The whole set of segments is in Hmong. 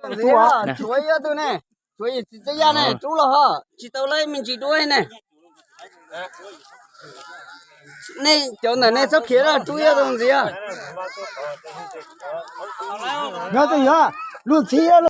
Tshuav ib tug ne, tshuav yim txiv txev yaj ne, rub los ho tsis tau lawv me ntsis dua ne. Nej cov ntawm nej txhob khiav na, rub ib tug ntxiv. Yog tus yog lub txhib.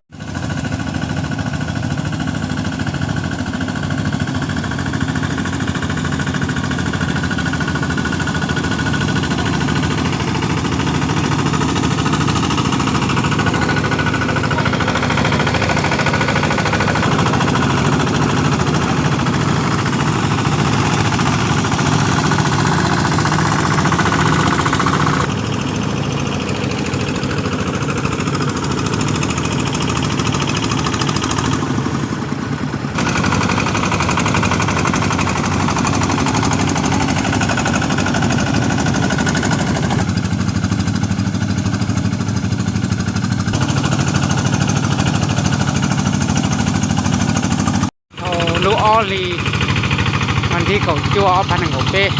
Thaum lub ob hlis vas thib kaum cuaj ob phav nees nkaum peb,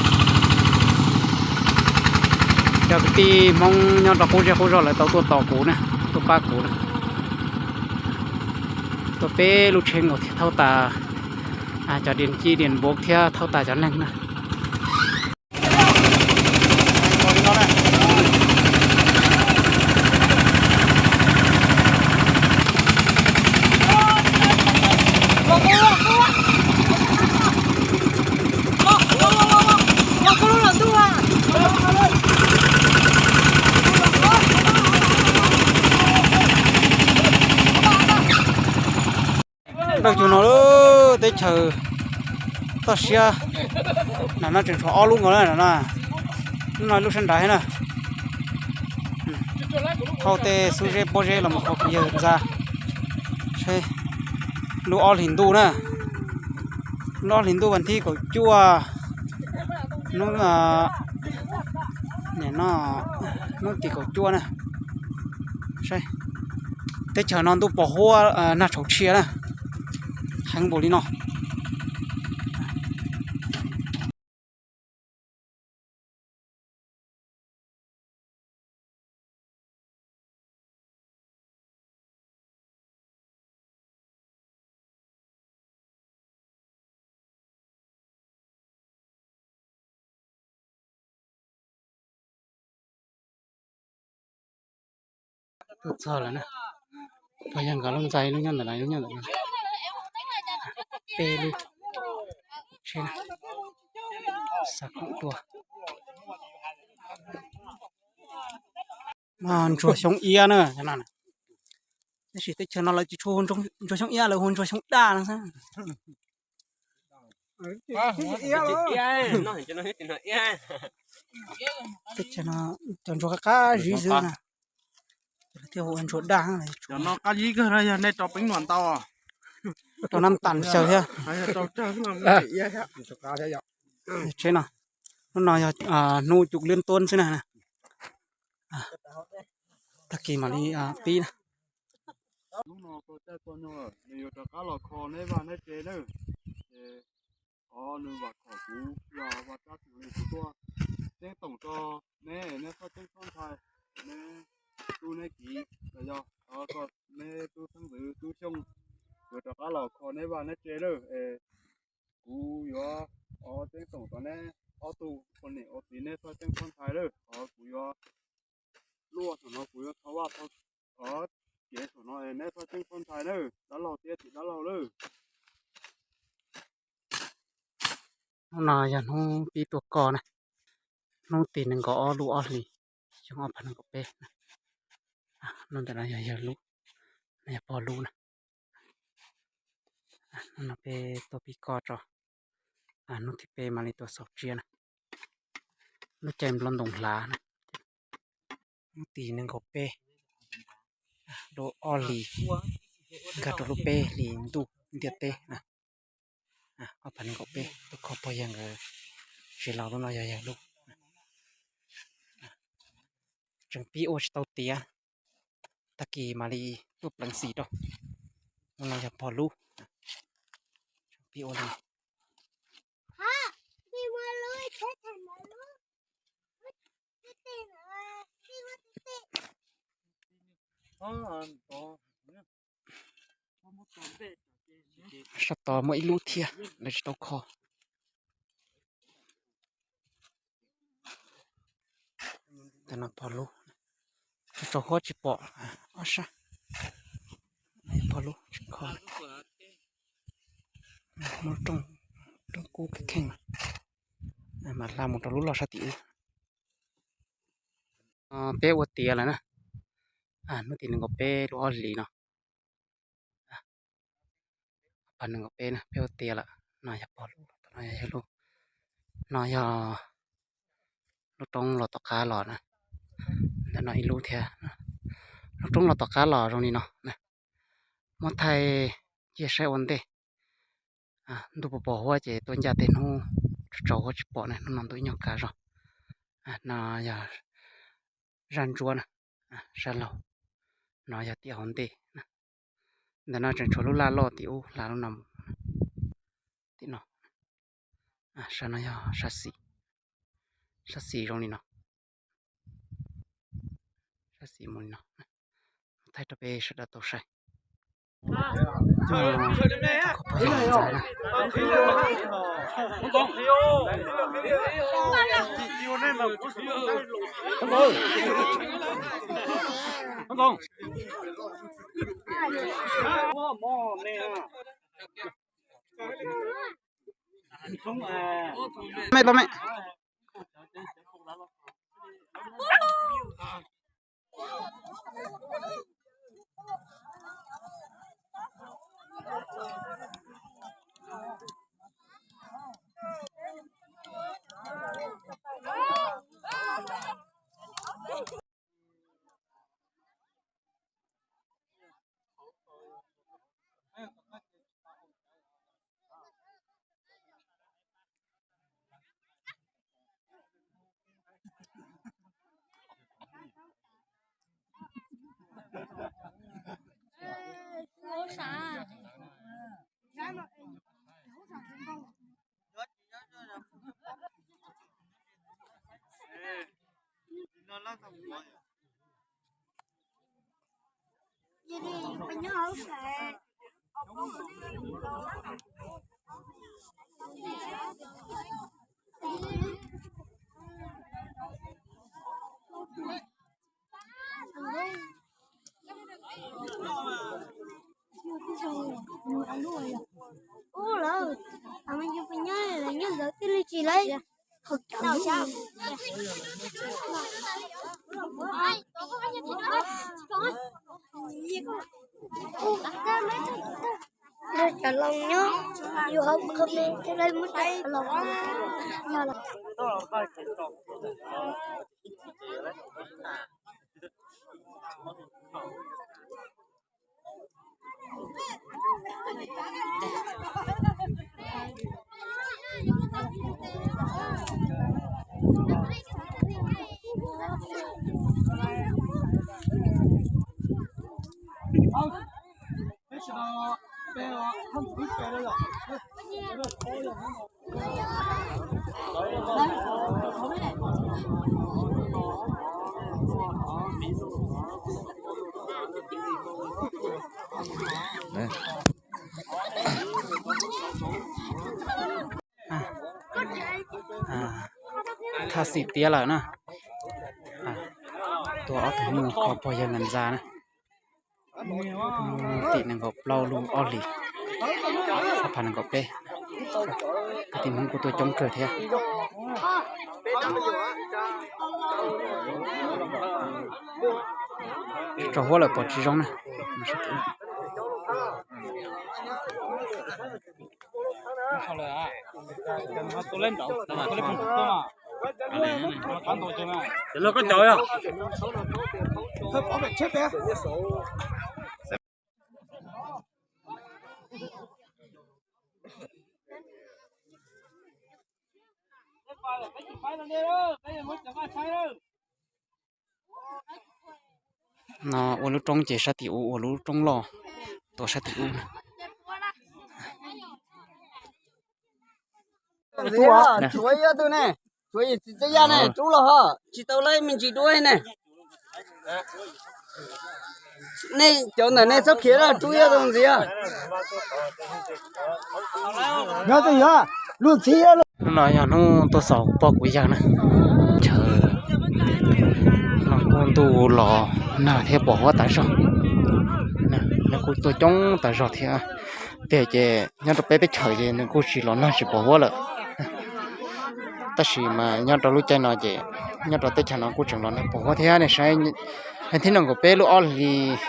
cov kwv tij Hmoob nyob rau qub zej qub zog lawv tau tuaj tos kuv na, tuaj pab kuv na. Tuaj peb lub tsheb nkaus thiaj thauj tas cov diam ci diam npuav thiab thauj tas cov neeg na. Nrau cuag no lub teb chaws toj siab, no tseem tshuav ob lub nkaus na, lub no lub sab nrad thiab na. Thauj tej xub zeb pob zeb los mus qhov kuv yawg ntxa. Lub ob hlis ntuj na, lub ob hlis ntuj vas thib kaum cuaj, hnub, nim no hnub tim kaum cuaj na. Saib, teb chaws no ntuj pos huab nag tshauv tshia na, heev npaum li no. Tuaj txog lawm na. Pog yawg nkawd lub ntxa lub nyob ntawm no, lub nyob ntawm no. Peb lub tsheb na, xa khoom tuaj. Ntsuag xyoob iab na, tab sis teb chaws no lawv tsis tshua hu ntsuag xyoob iab, lawv hu ntsuag xyoob daj no xwb. Teb chaws no cov ntsuag qab qab zib xwb na, thiaj hu ntsuag daj. Cov no qab zib kawg no yog nej rau peeb nuam ntau, rau nab tas xyaw thiab. Tsheb no, hnub no yog hnub cum liab tuab xwb na. Tag kis mam li pib na. Hnub no txog caij txog nyoog lawm, nws yuav rov qab los kho neb vaj neb tsev nawb. Ces qhov nws vam khom kuv yog vaj tsab xeem li kuv tuaj ceeb toom rau neb, neb txhob ceeb txhob ntshai. Neb tub neb kiv los yog neb tub xeeb ntxwv tub xyooj yuav rov qab los kho neb vaj neb tsev lawm es kuv yuav ceeb toom rau neb ob tug ua niam ua txiv, neb txhob ceeb txhob ntshai lawm. Qhov kuv yuav luaj saum no kuv yuav thov vaj thov kev saum no, neb txhob ceeb txhob ntshai nawb dab laug thiab txiv dab laug lawm. Hnub no yog hnub pib tuaj koj na, hnub tim nees nkaum ob lub ob hlis xyoo ob phav nees nkaum peb. Hnub ntawm no yog yawg lub, no yog pog lub na. Hnub no peb tuaj pib koj tso, hnub thib peb mam li tuaj xaus tsiab na. Lub caij nplob ntoo hlav na, hnub tim nees nkaum peb, lub ob hlis nkag rau lub peb hlis ntuj ntiaj teb na. Ob phav nees nkaum peb tuaj kho pog yawg nkawd tsev laus, lub no yog yawg lub. Tseem pib ua tsis tau tiav, tag kis mam li tuaj pleev xim rau. Lub no yog pog lub. Tseem pib ua li. Sab tod muaj ib lub thiab lawv tsis tau kho. Ntawm no pog lub, tsaus huab tsis pom ob sab. Pog lub tsis kho. Muaj rooj, rooj kub kheej kheej no. Mam hla mus rau lub loj sab tim ub. Peb ua tiav lawm na. Hnub tim nees nkaum peb lub ob hlis no. Pab nees nkaum peb na, peb ua tiav lawm. No yog pog lub, no yog lub, no yog lub roob los tom qab los na. Ntawm no ib lub thiab. Lub roob los tom qab los zoo li no. Muab thaij cia saib ua ntej. Ntuj puas pos huab ces tuaj ncaj tej hnub tsaus huab tsis pom ne, hnub no ntuj ib nyuag kav zog. No yog zaj ntsuab na, sab laug. No yog tiaj hauv ntej. Ntawm no tseem tshuav lub laj loj tim ub hla lub no mus. Tim no, sab no yog sab xis. Sab xis zoo li no. Sab xis mus li no. Thaij rau peb sawv daws tau saib. Mej tau mej. Ub lawm, a me yus pes nyob lawm nyob ntawd tij li tsis lawm. Cov loo nyob yus hauv qhov me thiab lawv muab cov loo nyob lawm. Thaj xim tiav lawm na. Tuaj ob tug nyuj kho pog yawg Nkaj Ntxa na. Tim nees nkaum plaub lub ob hlis, ob phav nees nkaum peb. Kwv tij Hmoob kuj tuaj coob kawg thiab. Tsaus huab lawm pom tsis zoo na. No ua lub roob ces sab tim ub, ua lub roob loj tuaj sab tim ub na. Tshuav ib tug ne, tshuav yim txiv txej yaj ne, rub los ho tsis tau lawv me ntsis duab ne. Nej cov ntawm nej txhob khiav lawm, rub ib tug ntxiv. Hnub no yog hnub tuaj xaus pog kuv yawg na. Chaw no kuj ntuj los nag thiab pos huab tas zog. Nag kuj tuaj coob tas zog thiab. Tiag ces nyob rau peb teb chaws ces nws kuj tsis los nag tsis pos huab lawm. Tab sis mas nyob rau lub caij no ces nyob rau teb chaws no kuj tseem los nag pos huab thiab ne. Saib, thib nees nkaum peb lub ob hlis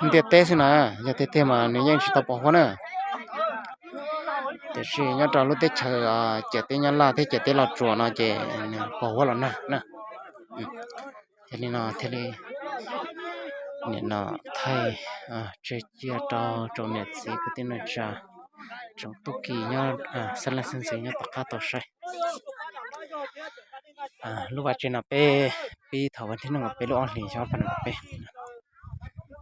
ntiaj teb xwb na, yog tiag tiag mas nws yeej tsis tau pos huab na. Tiam sis nyob rau lub teb chaws ciam teb Nyab Laj thiab ciam teb Los Tsuas no ces nws pos huab los nag na. Yog li no thiaj li nim no thaij tseg cia rau tsoom niam txiv kwv tij neej tsa, tsoom tub ki nyob xeeb leej xeeb ntxwv nyob tom qab tau saib. Lub vaj tsev no peb pib thaum vas thib nees nkaum peb lub ob hlis xyoo ob phav nees nkaum peb.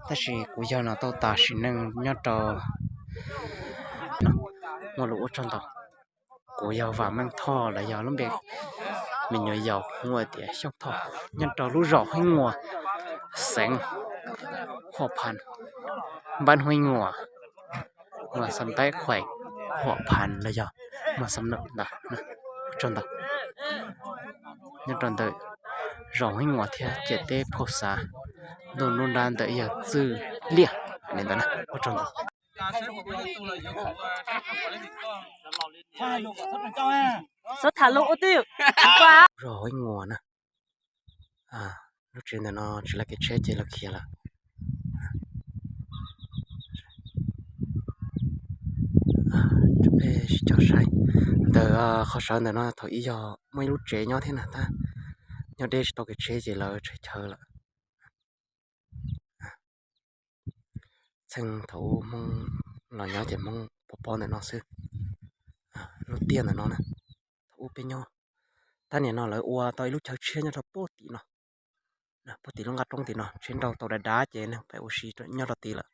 Tab sis kuv yawg no tau tas sim neej nyob rau, muaj lus ua tsaug ntau. Kuv yawg Vam Meej Thoj los yog lub npe me nyuam yaus hu ua tias Xyooj Thoj, nyob rau lub zos Huib Nguas, xeev Huam Phan, npab Huib Nguas, muas xam ntaib khuem Huam Phan los yog muas xam num ntawd. Ua tsaug ntau. Nyob rau ntawm zos Huib Nguas thiab ciam teb Phauj Xav, ntuj nruab nrab ntawm yawg Txwj Liaj li ntawd na. Ua tsaug ntau. Xov tham lus ua twj ywm. Zos Huib Nguas na. Lub tsev ntawm no tsis lav kev tsheb ces lawv khiav lawm. Peb sib cog saib ntawm qhov sawv ntawm no thaum ub yog muaj ib lub tsev nyob thiab na, tab nyob deb tsis tau kev tsheb ces lawv tshem chaw lawm. Txheej thaum ub Hmoob los nyob ces Hmoob pov pob ntawm no xwb. Lub tiaj ntawm no na, thaum ub peb nyob. Tab nim no lawv ua tau ib lub chaw tshiab nyob rau puag tim no, puag tim lub nqaj roob tim no, tsheb nrau tau dav dav ces neeg pem ua si nyob rau tid lawm.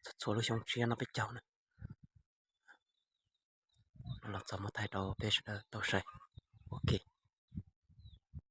Txhua txhua lub xyoo tshiab no peb caug na. Los txog muab thaij rau peb sawv daws tau saib. Ok.